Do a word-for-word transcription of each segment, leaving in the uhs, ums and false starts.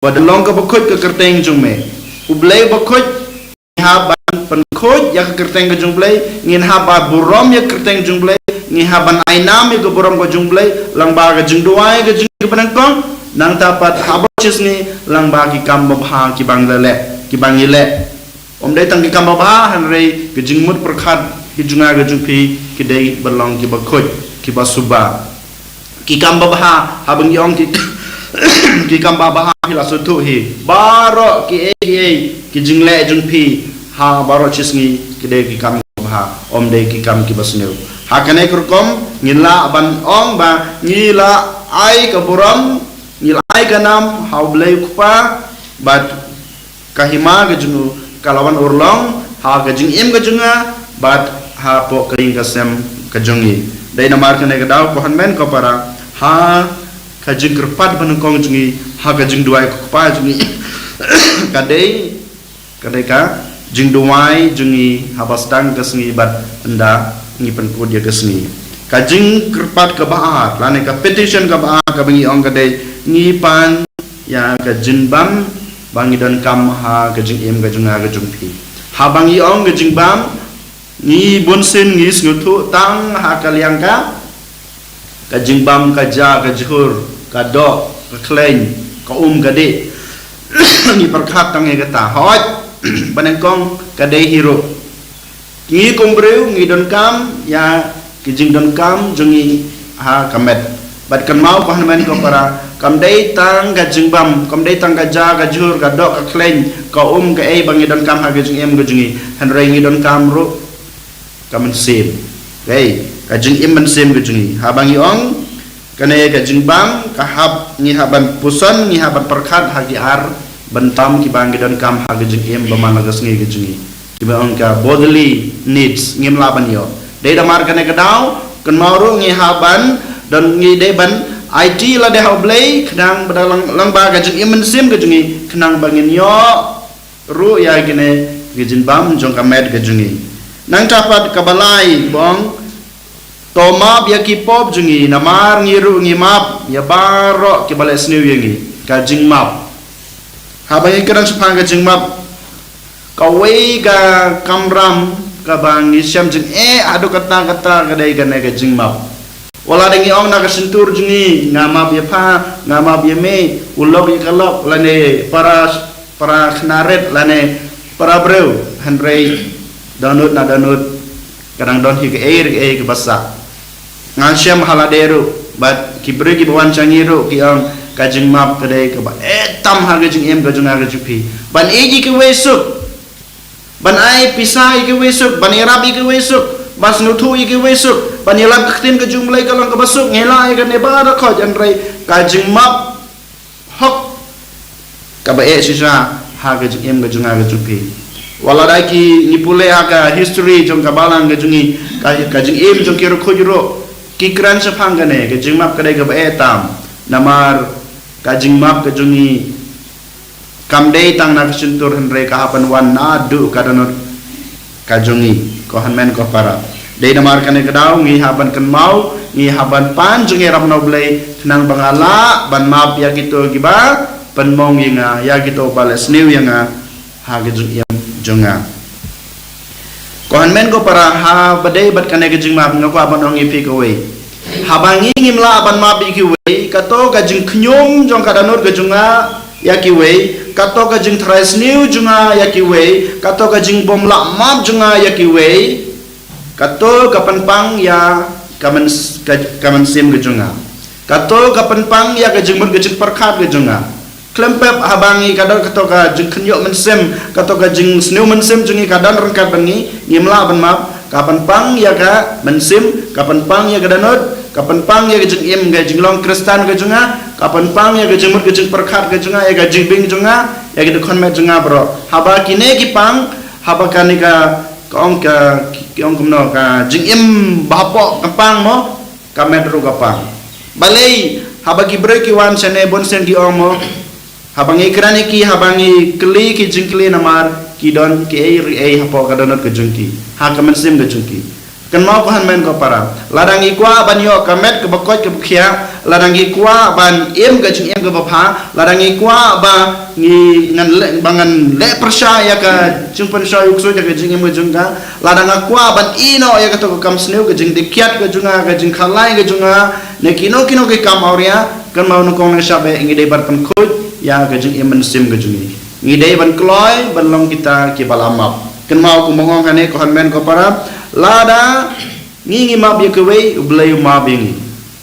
Ba da long ka bakhuid ka kyrteng jong me. U Blei bakhuid, ngi hap ban pynkhuid ïa ka kyrteng ka jong Blei, ngin hap ban burom ïa ka kyrteng jong Blei, ngi hap ban ai nam ïa ka burom ka jong Blei, lyngba ka jingduwai ka jong ngi kaba nyngkong, nangta pat haba shisngi lyngba ki kam babha kiba ngi leh, kiba ngi leh. Ym dei tang ki kam babha, hynrei ka jingmut pyrkhat ki jong nga ka jong phi ki dei ban long kiba khuid, kiba suba. Ki kam babha, haba ngi ong ki, ki kam babha phi la sngewthuh hi. Baroh kiei kiei ki jingleh jong phi ha baroh shisngi ki dei ki kam babha, ym dei ki kam kiba sniew. Ha kane ka rukom ngin lah ban ong ba ngi la ai ka burom, ngi la ai ka nam ha U Blei U Kpa, bad ka hima ka jong u ka la wan urlong ha ka jingim ka jong nga, bad hapoh ka ïing ka sem ka jong ngi. Dei namar kane ka daw, ko hynmen ko para, ha ka jingkyrpad ba nyngkong jong ngi, ha ka jingduwai ko Kpa jong ngi, ka dei, ka dei ka jingduwai jong ngi haba sdang ka sngi bad ynda ngi pynkut ïa ka sngi. Ka jingkyrpad kaba ar lane ka petition kaba ar kaba ngi ong ka dei, ngi pan ïa ka jingbam ba ngi donkam ha ka jingim ka jong nga ka jong phi. Haba ngi ong ka jingbam, ngi bunsien ngi sngewthuh tang ha ka liang ka, ka jingbam, ka ja, ka jhur, ka doh, ka khleiñ, ka um, ka dih. Ngi pyrkhat tang ïa kata. Hooid, ba nyngkong ka dei hi ruh. Ngi kum briew ngi donkam ïa ki jingdonkam jong ngi ha ka met. Bad kynmaw ko hynmen ko para, kam dei tang ka jingbam, kam dei tang ka ja, ka jhur, ka doh, ka khleiñ, ka um, kaei ba ngi donkam ha ka jingim ka jong ngi, hynrei ngi donkam ruh ka mynsiem. Kaei, ka jingim mynsiem ka jong ngi. Haba ngi ong kane ka jingbam, ka hap, ngi hap ban puson, ngi hap ban pyrkhat ha ki ar bynta kiba ngi donkam ha ka jingim ba man la ka sngi ka jong ngi. Kiba ong ka bodily needs, ngim lah ban ïoh. Dei namar kane ka daw, kynmaw ruh ngi hap ban, don ngi dei ban aiti lade ha U Blei, khnang ba da lang, lyngba ka jingim mynsiem ka jong ngi, khnang ba ngin ïoh ruh ïa kine ki jingbam jong ka met ka jong ngi. Nangta pat kaba lai ba ong, to map ïa ki pop jong ngi, namar ngi ruh ngi map ïa baroh kiba leh sniew ïa ngi. Ka jingmap. Haba ngi kren shaphang ka jingmap, kawei ka kamram kaba ngi shem jingeh haduh katta katta ka dei kane ka jingmap. Wat la da ngi ong na ka shyntur jong ngi, nga map ïa pha, nga map ïa me, u lok ïa ka lok, lane para, para khynnah rit, lane para briew, hynrei dohnud na dohnud ka dang don hi kaei re kaei kaba sah. Ngan shem ha lade ruh bad ki briew kiba wan sha ngi ruh ki ong ka jingmap ka dei kaba eh tam ha ka jingim ka jong nga ka jong phi. Ban ïeit ïa kiwei suk, ban ai pisa ïa kiwei suk, ban ïarap ïa kiwei suk, ban sngewthuh ïa kiwei suk, ban ïalap ka ktien ka jong U Blei ka long kaba suk, ngi lah ïa kane baroh khoit, hynrei ka jingmap hok kaba eh shisha ha ka jingim ka jong nga ka jong phi. Wat la da ki, ngi pule ha ka history jong ka balang ka jong ngi, ka, ka jingim jong ki riewkhuid ruh ki kren shaphang kane, ka jingmap ka dei kaba eh tam. Namar ka jingmap ka jong ngi kam dei tang na ka shyntur, hynrei ka hap ban wan naduh ka dohnud ka jong ngi, ko hynmen ko para. Dei namar kane ka daw ngi hap ban kynmaw, ngi hap ban pan jingïarap na U Blei, khnang ba nga lah ban map ïa kito kiba pynmong ïa nga, ïa kito ba leh sniew ïa nga ha ka jingim jong nga. Ko hynmen ko para, haba dei bad kane ka jingmap, nga kwah ban ong ïa phi kawei. Haba ngi ngim lah ban map ïa kiwei, kato ka jingkhñium jong ka dohnud ka jong nga ïa kiwei, kato ka jingtharai sniew jong nga ïa kiwei, kato ka jingbym lah map jong nga ïa kiwei, kato ka pynpang ïa ka myn-, ka, ka mynsiem ka jong nga. Kato ka pynpang ïa ka jingmut ka jingpyrkhat ka jong nga. Khlem pep haba ngi ka don kato ka jingkhynñiuh mynsiem, kato ka jingsniew mynsiem jong ngi ka don ryngkat bad ngi, ngim lah ban map, ka pynpang ïa ka mynsiem, ka pynpang ïa ka dohnud, ka pynpang ïa ka jingim, ka jinglong Khristan ka jong nga, ka pynpang ïa ka jingmut ka jingpyrkhat ka jong nga, ïa ka jingbieng jong nga, ïa ki dkhot met jong nga baroh. Haba kine ki pang, haba kane ka, ka ong ka, ki ong kumno, ka jingim ba hapoh ka pang mo, ka met ruh ka pang. Balei haba ki briew ki wan shane bunsien ki ong mo, haba ngi kren ïa ki, haba ngi kylli ki jingkylli namar ki don kiei kiei hapoh ka dohnud ka jong ki, ha ka mynsiem ka jong ki. Kynmaw ko hynmen ko para, lada ngi kwah ban ïoh ka met kaba koit kaba khiah, Lada ngi kwah ban im ka jingim kaba bha, lada ngi kwah ba ngi ngan leh, ba ngan leh pyrshah ïa ka jingpynshoi u ksuid, ïa ka jingim ka jong ka, lada nga kwah ban ïehnoh ïa kato ka kam sniew, ka jingdih kiad ka jong nga, ka jingkhalai ka jong nga, ne kino kino ki kam awria, kynmaw nyngkong nyngshap eh ngi dei ban pynkhuid ïa ka jingim mynsiem ka jong ngi. Ngi dei ban kloi ban long kita kiba la map. Kynmaw kumba nga ong hangne, ko hynmen ko para, lada ngi ngi map ïa kiwei, U Blei u map ïa ngi.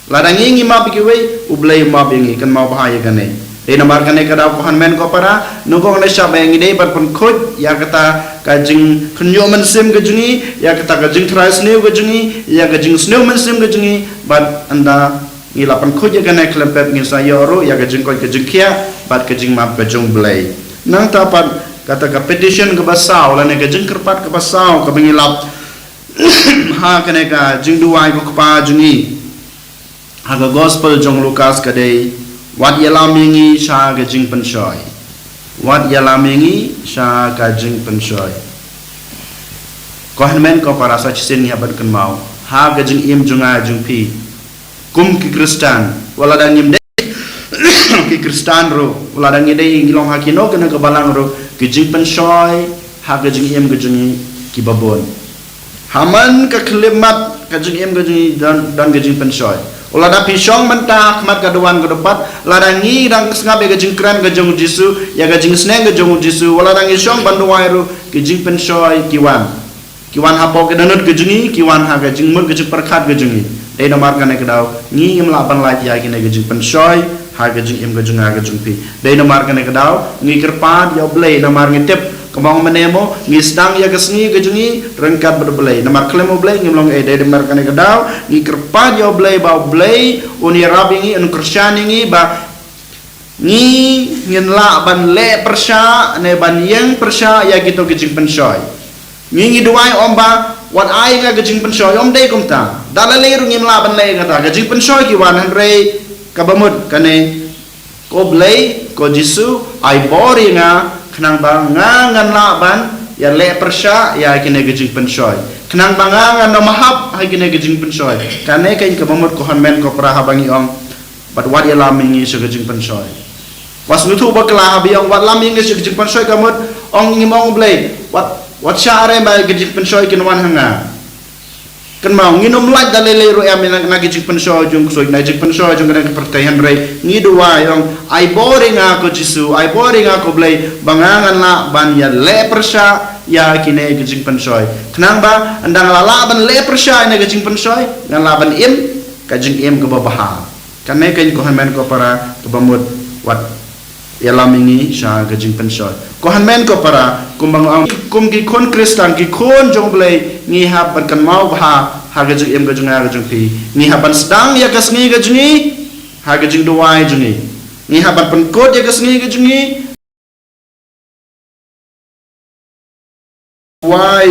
Lada ngi ngi map ïa kiwei, U Blei u map ïa ngi. Kynmaw bha ïa kane. Dei namar kane ka daw, ko hynmen ko para, nyngkong nyngshap eh ngi dei ban pynkhuid ïa kata ka jingkhynñiuh mynsiem ka jong ngi, ïa kata ka jingtharai sniew ka jong ngi, ïa ka jingsniew mynsiem ka jong ngi, bad ynda ngi la pynkhuid ïa kane khlem pep, ngin sa ïoh ruh ïa ka jingkoit ka jingkhiah bad ka jingmap ka jong U Blei. Nangta pat kata ka petition kaba saw, lane ka jingkyrpad kaba saw kaba ngi lap ha kane ka jingduwai ko Kpa jong ngi, ha ka Gospel jong u Lukas ka dei, wat ïalam ïa ngi sha ka jingpynshoi. Wat ïalam ïa ngi sha ka jingpynshoi. Ko hynmen ko para, sa shisien ngi hap ban kynmaw ha ka jingim jong nga jong phi, kum ki Khristan, wat lada ngim dei ki Khristan ruh, wat lada ngi dei, ngi long ha kino kino ka balang ruh, ka jingpynshoi ha ka jingim ka jong ngi kiba bun. Ha man ka khyllipmat ka jingim ka jong ngi don, don ka jingpynshoi. Wat lada phi shong mynta ha khmat ka duwan ka dupat, lada ngi dang sngap ïa ka jingkren ka jong U Jisu, ïa ka jingsneng ka jong U Jisu, wat lada ngi shong ban duwai ruh, ka jingpynshoi ki wan. Ki wan hapoh ka dohnud ka jong ngi, ki wan ha ka jingmut ka jingpyrkhat ka jong ngi. Dei namar kane ka daw ngi ngim lah ban lait ïa kine ka jingpynshoi ha ka jingim ka jong nga ka jong phi. Dei namar kane ka daw ngi kyrpad ïa U Blei, namar ngi tip, kumba ong mynne mo, ngi sdang ïa ka sngi ka jong ngi ryngkat bad U Blei. Namar khlem U Blei ngim long ei. Dei namar kane ka daw ngi kyrpad ïa U Blei ba U Blei un ïarap ïa ngi, un kyrshan ïa ngi ba ngi ngin lah ban leh pyrshah ne ban ïeng pyrshah ïa kito ki jingpynshoi. Ngi ngi duwai ym ba wat ai nga ka jingpynshoi, ym dei kumta. Da lei lei ruh ngim lah ban leh kata, ka jingpynshoi ki wan, hynrei kaba mut kane, ko Blei, ko Jisu, ai bor ïa nga khnang ba nga ngan lah ban ïaleh pyrshah ïa kine ki jingpynshoi, khnang ba nga ngan ym hap ha kine ki jingpynshoi. Kane keiñ kaba mut, ko hynmen ko para, haba ngi ong bad wat ïalam ïa ngi sha ka jingpynshoi. Wat sngewthuh bakla haba ïa ong wat lam ïa ngi sha ka jingpynshoi, ka mut ong, ngim ong Blei, wat, wat shah re ba ka jingpynshoi kin wan ha nga. Kynmaw, ngin ym lait da lei lei ruh em na, na ka jingpynshoi jong u ksuid, na ka jingpynshoi jong kane ka pyrthei, hynrei ngi duwai ong, ai bor ïa nga ko Jisu, ai bor ïa nga ko Blei, ba nga ngan lah ban ïaleh pyrshah ïa kine ki jingpynshoi, khnang ba ynda nga la lah ban leh pyrshah ïa kine ki jingpynshoi, ngan lah ban im ka jingim kaba bha. Kane keiñ, ko hynmen ko para, kaba mut wat ïalam ïa ngi sha ka jingpynshoi. Ko hynmen ko para, kumba nga ong, kum ki khun Khristan, ki khun jong U Blei, ngi hap ban kynmaw bha ha ka jingim ka jong nga ka jong phi. Ngi hap ban sdang ïa ka sngi ka jong ngi ha ka jingduwai jong ngi. Ngi hap ban pynkut ïa ka sngi ka jong ngi wai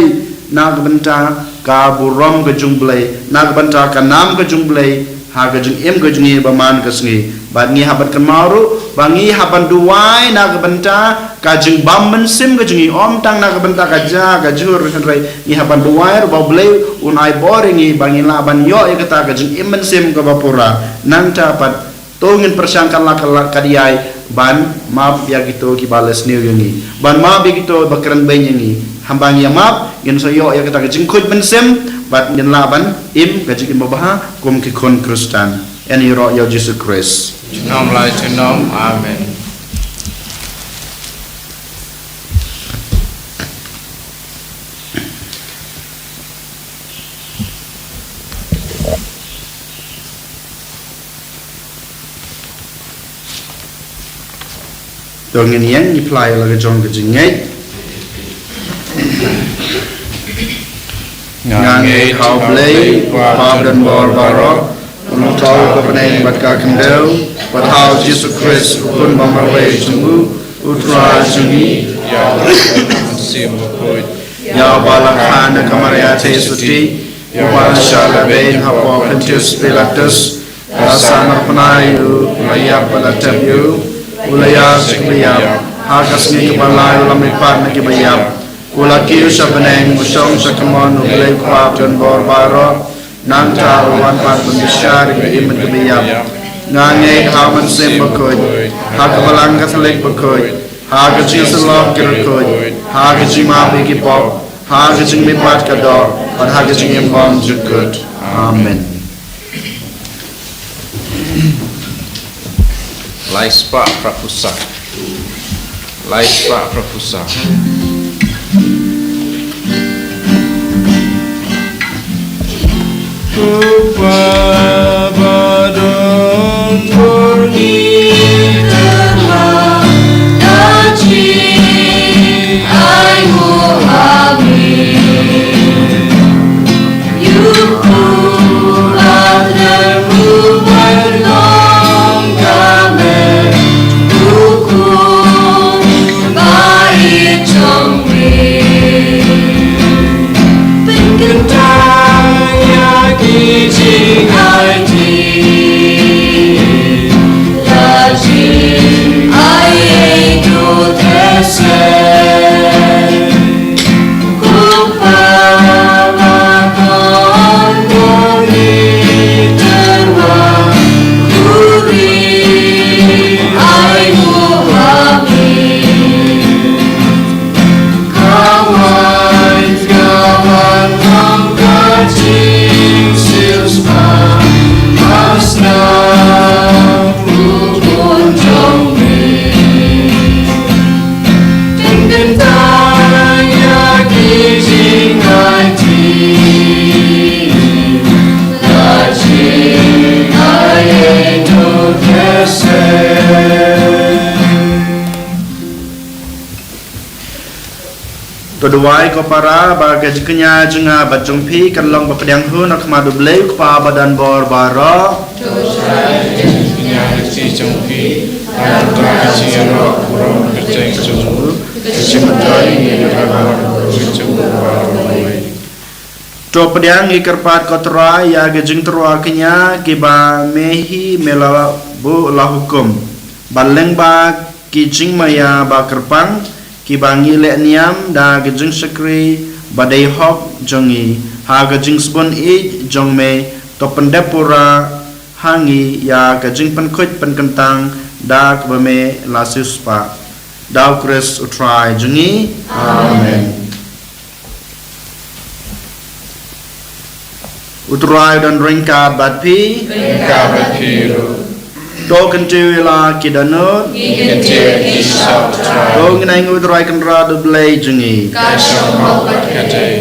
na ka bynta ka burom ka jong U Blei, na ka bynta ka nam ka jong U Blei ha ka jingim ka jong ngi ba man ka sngi. Bad ngi hap ban kynmaw ruh ba ngi hap ban duwai na ka bynta ka jingbym mynsiem ka jong ngi, ym tang na ka bynta ka ja ka jhur, hynrei ngi hap ban duwai ruh ba U Blei un ai bor ïa ngi ba ngin lah ban ïoh ïa kata ka jingim mynsiem kaba pura. Nangta pat, to ngin pyrshang katba lah, katba lah, katba ïai ban map ïa kito kiba la sniew ïa ngi, ban map ïa kito ba kren beiñ ïa ngi. Haba ngi ïa map, ngin sa ïoh ïa kata ka jingkhuid mynsiem bad ngin lah ban im ka jingim ba bha kum ki khun Khristan. Ïa ngi ïaroh ïa U Jisu Khrist. Junom la junom. Amen. To ngin ïeng, ngi phla ïa la ka jong ka jingngeit. Nga ngeit ha U Blei, U Kpa badonbor baroh, U Myntoi, U Bapdeng bad ka Khyndew, bad ha U Jisu Khrist, U Khun ba marwei jong U, U Trai jong ngi, ïa uba la kha na ka Maria Theisotti, uba la shah lehbeiñ hapoh Pontius Pilatus, la sahnarphna ïa u, la ïap bad la tep ïa u, u la ïaid sha kaba ïap, ha ka sngi kaba lai u la mihpat na kiba ïap, u la kiew sha bneng, u shong sha kamon U Blei U Kpa badonbor baroh, nangta u wan pat ban bishar ïa kiba im bad kiba ïap. Nga ngeit ha u Mynsiem Bakhuid, ha ka Balang Katholik bakhuid, ha ka jingïasyllok ki riewkhuid, ha ka jingmap ïa ki pop, ha ka jingmihpat ka doh, bad ha ka jingim bymjukut. Amen. Lai spah phra phew saw. Lai spah phra phew saw. Ko Pa ba don bor, ngi tyrwa da ka jingainguh ha me. Ïa u khun ba khlem u pynlong ka met, u khun ba ïeit jong me. Pynkyntang ïa ki jingaiti la jingai ei to te se. Ko Pa ba don bor, ngi tyrwa, khuri ai u ha me. Ka wan ka wan long ka jingsiewspah, masna u khun jong me. Pynkyntang ïa ki jingaiti la jingai ei to te se. To duwai ko para ba ka jingkñia jong nga bad jong phi kan long ba pdiang hun ha khmat U Blei U Kpa ba don bor baroh. To shai ka jingkñia jong phi, ha ka jingïaroh burom kyrteng jong u, ka jingmyntoi ngi ïa ka bor jong u baroh. To pdiang ngi kyrpad ko Trai ïa ka jingtyrwa kñia kiba me hi me la buh la hukum, ba lyngba ki jingmaïa ba kyrpang kiba ngi leh niam da ka jingshakri ba dei hok jong ngi ha ka jingsbun ïeit jong me, to pyndep pura ha ngi ïa ka jingpynkhuid pynkyntang da kaba me la siewspah. Da U Khrist U Trai jong ngi. Amen. U Trai u don ryngkat bad phi. Ryngkat bad phi ruh. To kyntiew ïa la ki dohnud. Ngi kyntiew ïa phi sha U Trai. To ngin ainguh ïa U Trai Kynrad U Blei jong ngi. Ka shong hok bad ka dei.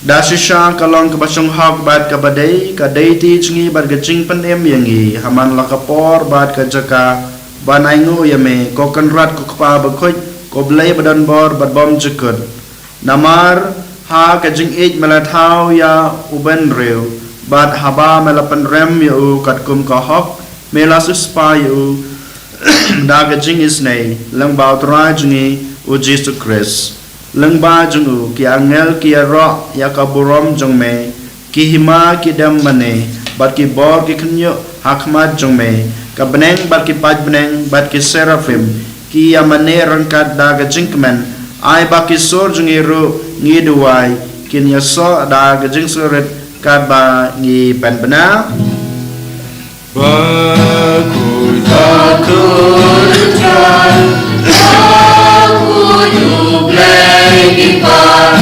Da shisha ka long kaba shong hok bad kaba dei, ka dei ti jong ngi bad ka jingpynim ïa ngi, ha man la ka por bad ka jaka, ban ainguh ïa me, ko Kynrad ko Kpa bakhuid, ko Blei ba don bor bad bymjukut. Namar ha ka jingïeit me la thaw ïa u bynriew, bad haba me la pynrem ïa u katkum ka hok, me la siewspah ïa u da ka jingisynei lyngba U Trai jong ngi U Jisu Khrist. Lyngba jong u ki angel ki ïaroh ïa ka burom jong me, ki hima ki dem mane, bad ki bor ki khynñiuh ha khmat jong me. Ka bneng bad ki paid bneng bad ki seraphim ki ïa mane ryngkat da ka jingkmen. Ai ba ki sur jong ngi ruh, ngi duwai, kin ïasoh da ka jingsngewrit katba ngi pynbna. Bakhuid, bakhuid U Trai, bakhuid U Blei ki para,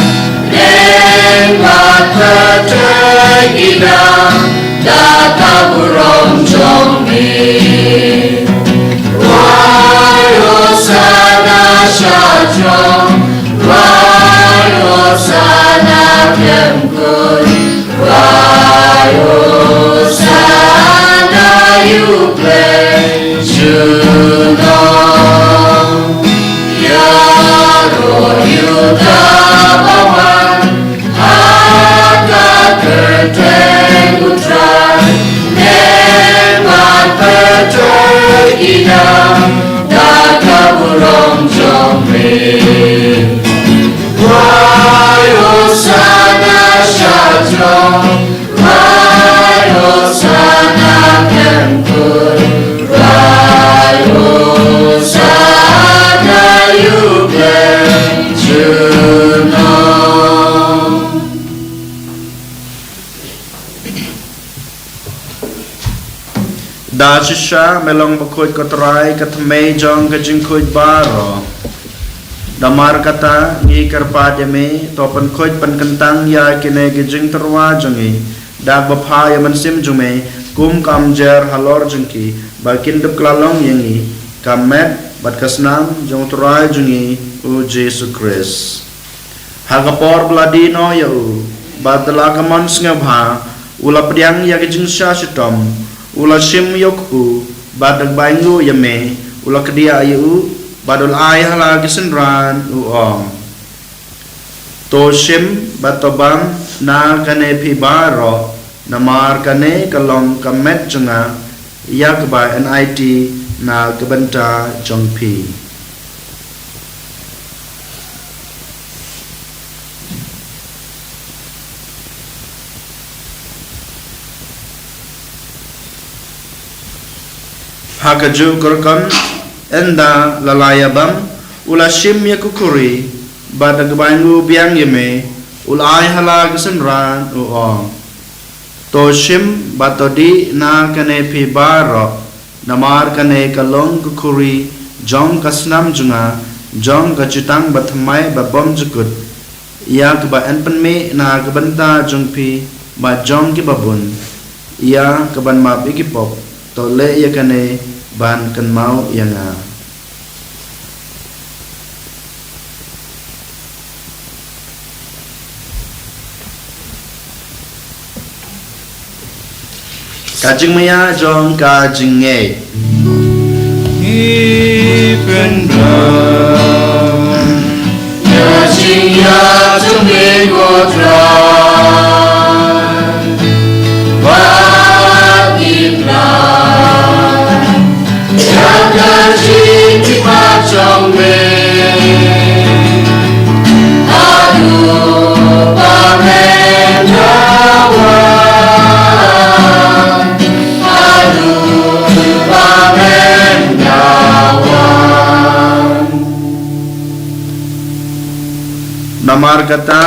bneng bad pyrthei ki dang da ka burom jong me. Wai Hosana sha throne, wai Hosana khlem khuid, wai Hosana ïa U Blei junom. Ïaroh ïa uta ba wan ha ka kyrteng U Trai, bneng bad pyrthei ki dang da ka burom jong me. Wai Hosana sha throne, wai Hosana khlem khuid, wai Hosana ïa U Blei junom. Da Shisha me long bakhuid ko Trai, ka thymmei jong ka jingkhuid baroh. Namar kata ngi kyrpad ïa me, to pynkhuid pynkyntang ïa kine ki jingtyrwa jong ngi da kaba pha ïa u Mynsiem jong me, kum ka umjer halor jong ki, ba kin dup kylla long ïa ngi ka met bad ka snam jong u Trai jong ngi, u Jisu Khrist. Ha ka por ba la die noh ïa u, bad da la ka mon sngewbha, u la pdiang ïa ka jingshah shitom, u la shim ïa u kpu, bad da kaba ainguh ïa me, u la kdiah ïa u, bad u la ai ha la ki synran, u ong: To shim bad to bam na kane phi baroh, namar kane ka long ka met jong nga, ïa kaba yn aiti na ka bynta jong phi. Ha kajuh ka rukom, ynda la la ïa bam, u la shim ïa ka khuri, bad da kaba ainguh biang ïa me, u la ai ha la ki synran, u ong: To shim bad to dih na kane phi baroh, namar kane ka long ka khuri jong ka snam jong nga, jong ka jutang bathymmai babymjukut, ïa kaba yn pynmih na ka bynta jong phi bad jong kiba bun, ïa kaban map ïa ki pop. To leh ïa kane ban kynmaw ïa nga. Ka jingmaïa jong ka jingngeit. Ngi pyndonkam ïa ka jingïap jong me ko Trai, bad ngi pyndonkam ïa ka jingmihpat jong me. Haduh ba men da wan, haduh ba men da wan. Namar kata,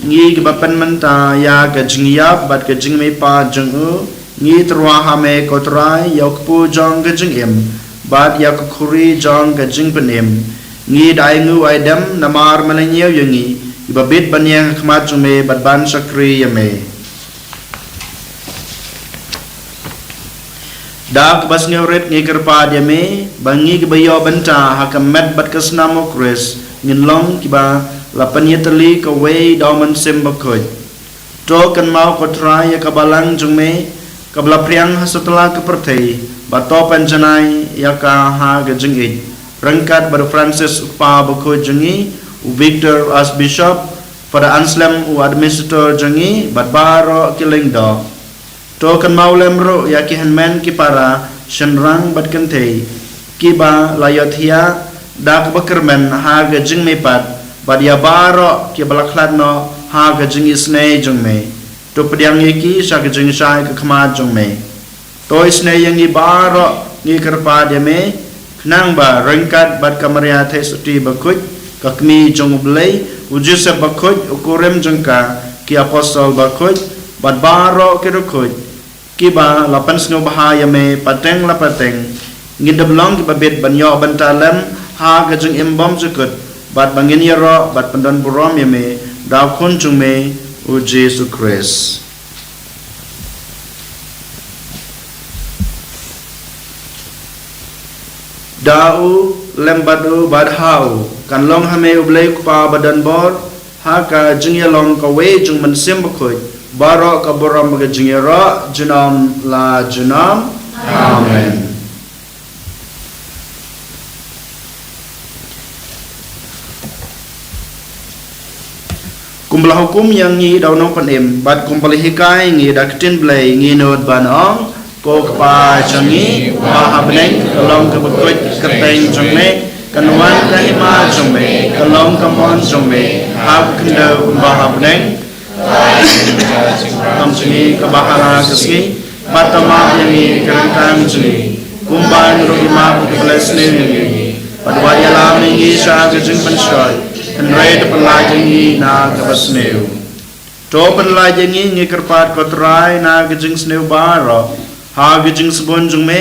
ngi kiba pynmynta ïa ka jingïap bad ka jingmihpat jong u, ngi tyrwa ha me ko Trai, ïa u kpu jong ka jingim, bad ïa ka khuri jong ka jingpynim. Ngi da ainguh aidem namar me la ñiew ïa ngi, kiba bit ban ïeng ha khmat jong me bad ban shakri ïa me. Da kaba sngewrit ngi kyrpad ïa me, ba ngi kiba ïoh bynta ha ka met bad ka snam u Khrist, ngin long kiba la pynïatylli kawei da u Mynsiem Bakhuid. To kynmaw ko Trai ïa ka balang jong me, kaba la phriang ha satlak ka pyrthei, bad to pynjanai ïa ka ha ka jingïeit, ryngkat bad u Francis u Kpa Bakhuid jong ngi, u Victor u Archbishop, Father Anselm u Administrator jong ngi, bad baroh ki lyngdoh. To kynmaw lem ruh ïa ki hynmen ki para, shynrang bad kynthei, kiba la ïohthiah da kaba kyrmen ha ka jingmihpat, bad ïa baroh kiba la khlad noh ha ka jingisynei jong me. To pdiang ïa ki sha ka jingshai ka khmat jong me. To isynei ïa ngi baroh, ngi kyrpad ïa me, khnang ba ryngkat bad ka Maria Theisotti Bakhuid, ka Kmie jong u Blei, u Joseph Bakhuid, u kurim jong ka, ki apostol bakhuid, bad baroh ki riewkhuid, kiba la pynsngewbha ïa me pateng la pateng, ngin da long kiba bit ban ïoh bynta lem ha ka jingim bymjukut, bad ba ngin ïaroh bad pyndonburom ïa me da u Khun jong me, u Jisu Khrist. Da u, lem bad u, bad ha u, kan long ha me u Blei u Kpa badonbor, ha ka jingïalong kawei jong u Mynsiem Bakhuid, baroh ka burom bad ka jingïaroh, junom la junom. Amen. Kumba la hukum ïa ngi da u Nongpynim, bad kumba la hikai ïa ngi da ka ktien Blei, ngi nud ban ong: Ko Kpa jong ngi, uba ha bneng, ka long kaba khuid ka kyrteng jong me, kan wan ka hima jong me, ka long ka mon jong me, ha ka khyndew kumba ha bneng. Tang jong ngi kaba ha la ka sngi, bad to map ïa ngi ki ryngkang jong ngi, kumba ngi ruh ngi map ïa kiba la sniew ïa ngi. Bad wat ïalam ïa ngi sha ka jingpynshoi, hynrei to pynlait ïa ngi na kaba sniew. To pynlait ïa ngi, ngi kyrpad ko Trai, na ka jingsniew baroh, ha ka jingsbun jong me,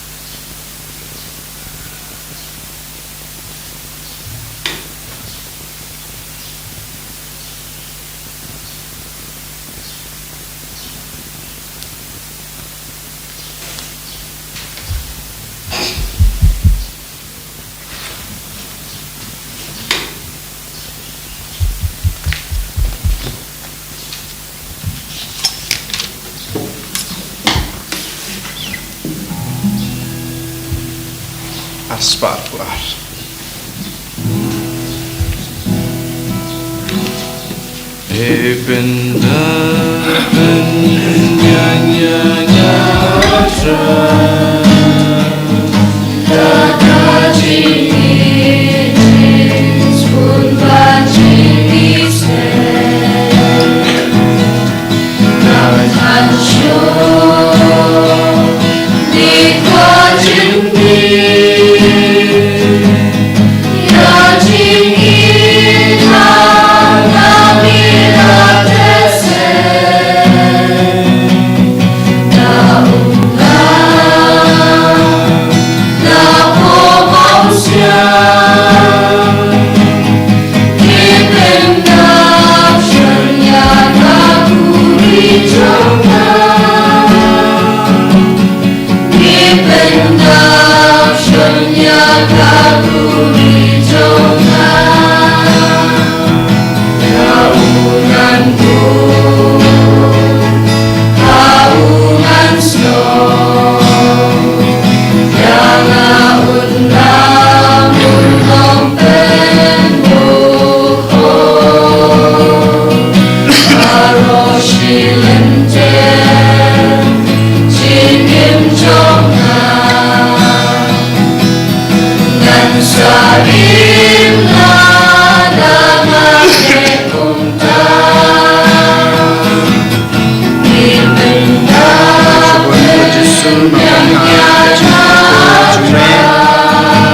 Spah phuh ar. Hei pynda pynïaid ïa nga, Trai, da ka jingïeit, jingpynban, jingïeit.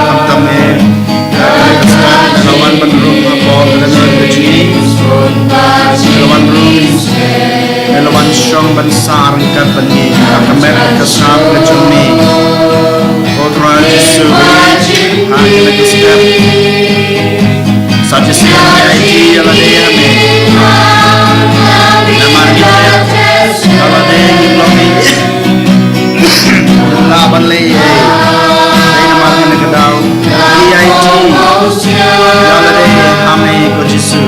Khamtam eh, ka stad ka la wan ban rung hapoh ka lynnong ka jong ngi. Ka la wan rung, ka la wan shong ban sah ryngkat bad ngi ha ka met ka sam ka jong ngi. Ko Trai Jisu, ha kane ka step, sa shisien ngi aiti ïa lade ha me. Namar ngi tip ba lade ngi long ngi lah ban leh ei ei. Dei namar kane ka daw ngi aiti ïa lade ha me ko Jisu.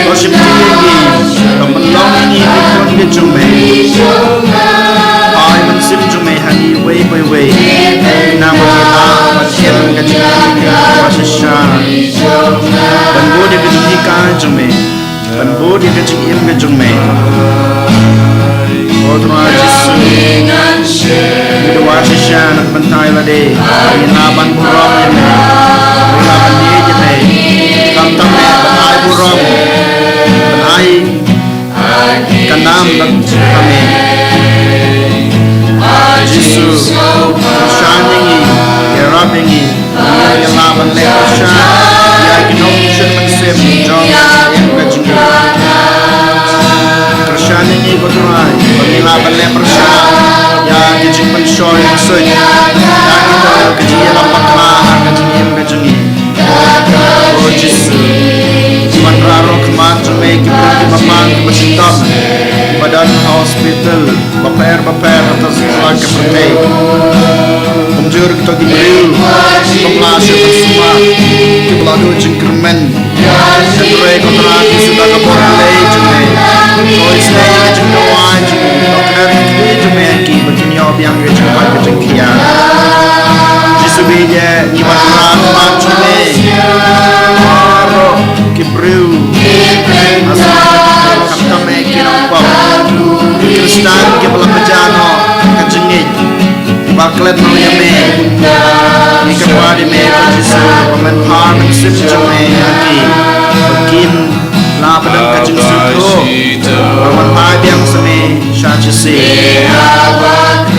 Ko shim jingim ngi, to pynlong ïa ngi ki khun ki jong me. Ai mynsiem jong me ha ngi iwei pa iwei. Namar ngi lah ban kren ka jingim ka jong me. Ban bud ïa ka jinghikai jong me. Ban bud ïa ka jingim ka jong me. Ko Trai Jisu, ngi duwai shisha na ka bynta ïa lade. Ngi lah ban burom ïa me. Ngi lah ban ïeit ïa me. Khamtam me ban ai burom, ban ai ka nam bad ka me. Jisu, kyrshan ïa ngi, ïarap ïa ngi, ba ngin ïa lah ban leh pyrshah ïa ki nongshun mynsiem jong ka jingim ka jong ngi. Kyrshan ïa ngi ko Trai, ba ngin lah ban leh pyrshah ïa ki jingpynshoi ksuid, ïa kito ki jingïalam bakla ha ka jingim ka jong ngi. Ko Jisu, wanrah ruh khmat jong me ki briew kiba pang kiba shitom, kiba don ha hospital bapher bapher ha ka pyrthei. Kumjuh ruh kito ki briew kiba pang sha ka sumar, kiba la duh jingkyrmen. Hynrei ko Trai Jisu, da ka bor lei jong me, to isynei ïa ka jingduwai jong me, to kner ïa ka kti jong me ha ki ba kin ïoh biang ïa ka jingkoit ka jingkhiah. Jisu, bad ïa ngi wanrah khmat jong me. Baroh ki briew, khamtam eh ki nongpop, ki Khristan kiba la pynjah noh ka jingngeit, kiba klet noh ïa me. Ngi kyrpad ïa me ko Jisu, ba men phah ka mynsiem jong me ha ki, ba kin lah ban don ka jingsngewthuh, ba men phah biang sa me sha shisien.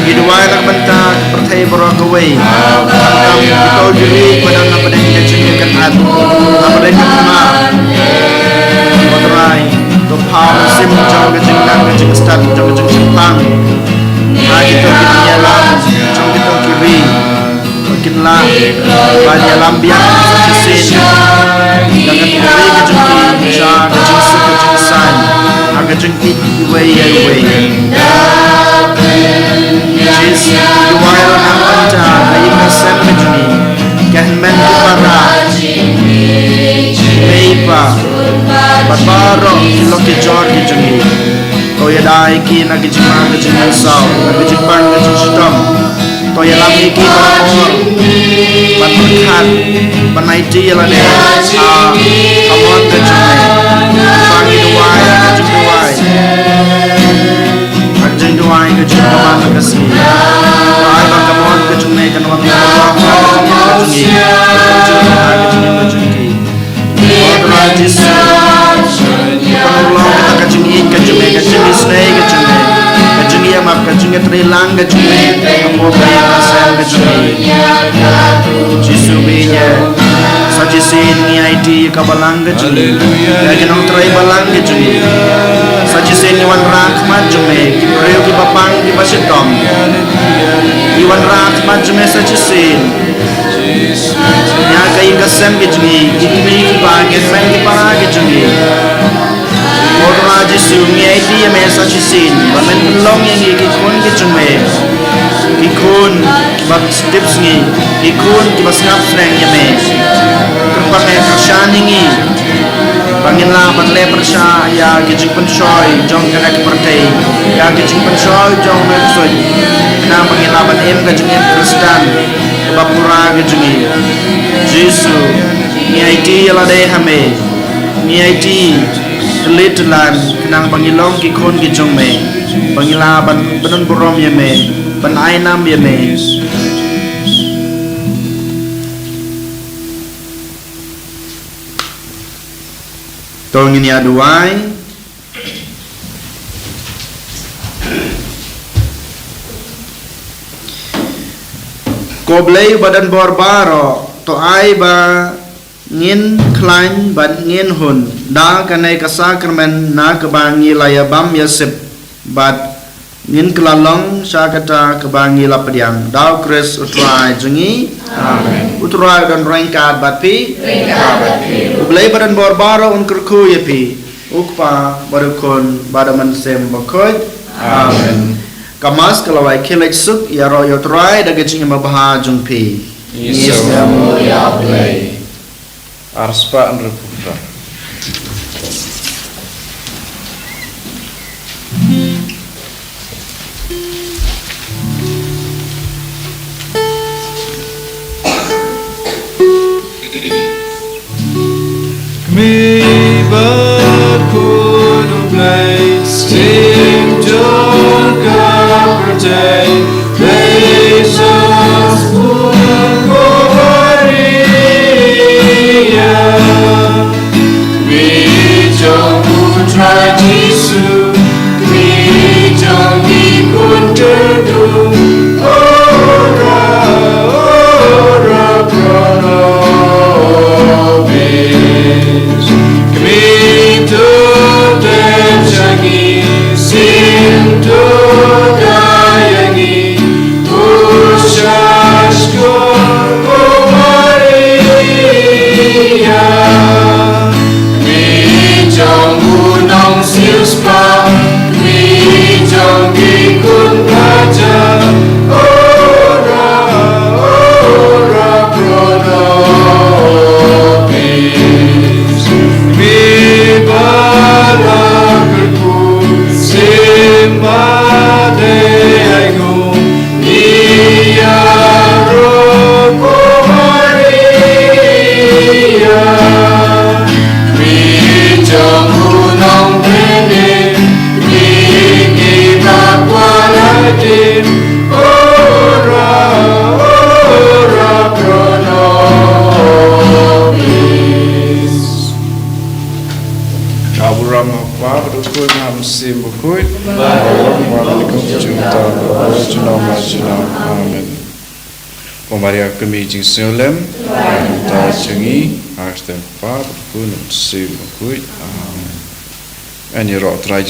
Ngi duwai na ka bynta ka pyrthei baroh kawei, khamtam kito ki ri ba don hapdeng ka jingïakynad, hapdeng ka thma. Ko Trai, to phah mynsiem jong ka jingnang ka jingstad jong ka jingshemphang ha kito ki nongïalam jong kito ki ri, ba kin lah ban ïalam biang sa shisien da ka thylliej ka jong ki sha ka jingsuk ka jingsaiñ ha ka jingïeit iwei ïa iwei. Jisu, ngi duwai ruh na ka bynta ka ïing ka sem ka jong ngi, ka hynmen ka para, ki mei pa bad baroh ki lok ki jor ki jong ngi. To ïada ïa ki na ka jingma ka jingmynsaw, na ka jingpang ka jingshitom. To ïalam ïa ki baroh ban pyrkhat, ban aiti ïa lade ha ka mon ka jong me. Ba ngi duwai ka jingduwai, ka jingduwai ka jong ka man ka sngi. Duwai ba ka mon ka jong me kan wan ka jong ka jong ngi, ka jong ka jong ki. O Trai Jisu, ka long ka jingïeit ka jong me, ka jingisynei ka jong me, ka jingïamap, ka jingïatreilang ka jong me, ka pop ka ïing ka sem ka jong me. Jisu, ngi ïa, sa shisien ngi aiti ïa ka balang ka jong ngi, ïa ki nongtrei balang ka jong ngi. Sa shisien ngi wanrah khmat jong me, ki briew kiba pang kiba shitom. Ngi wanrah khmat jong me sa shisien. Ïa ka ïing ka sem ka jong ngi, ki kmie ki kpa, ki hynmen ki para ka jong ngi. O Trai Jisu, ngi aiti ïa me sa shisien ba men pynlong ïa ngi ki khun ka jong me, ki khun kiba tipsngi, ki khun kiba sngap sneng ïa me. Kyrpad me kyrshan ïa ngi ba ngin lah ban leh pyrshah ïa ki jingpynshoi jong kane ka pyrthei, ïa ki jingpynshoi jong nongksuid, khnang ba ngin lah ban im ka jingim Khristan kaba pura ka jong ngi. Jisu, ngi aiti ïa lade ha me, ngi aiti tylli tyllan khnang ba ngi long ki khun ki jong me, ba ngi lah ban pyndon burom ïa me, ban ai nam ïa me. To ngin ïa duwai. Ko Blei uba don bor baroh, to ai ba ngin khlaiñ bad ngin hun da kane ka sakramen na kaba ngi la ïa bam ïa sip, bad ngin kylla long sha kata kaba ngi la pdiang. Da U Khrist U Trai jong ngi. Amen. U Trai un don ryngkat bad phi. Ryngkat bad phi. U Blei ba don bor baroh un kyrkhu ïa phi. U Kpa, bad U Khun, bad U Mynsiem Bakhuid. Amen. Ka Mass ka la wai khie leit suk, ïaroh ïa U Trai da ka jingim babha jong phi. Ngi sngewbha ïa U Blei. Arspah hynriewphew phra. Kmie bad khun U Blei, shim jong ka pyrthei, praise us, O Maria. Kmie jong U Trai Jisu, kmie jong ki khun kyrduh, ora, ora pro nobis. Kmie to dem sha ngi, shim to da ïa ngi, Ka burom ha U Kpa bad U Khun bad U Mynsiem Bakhuid. Amen. Ko Maria kmie jingsngewlem, mynta jong ngi, ha ka kyrteng U Kpa bad U Khun bad U Mynsiem Bakhuid. Amen. Ngan ïaroh Trai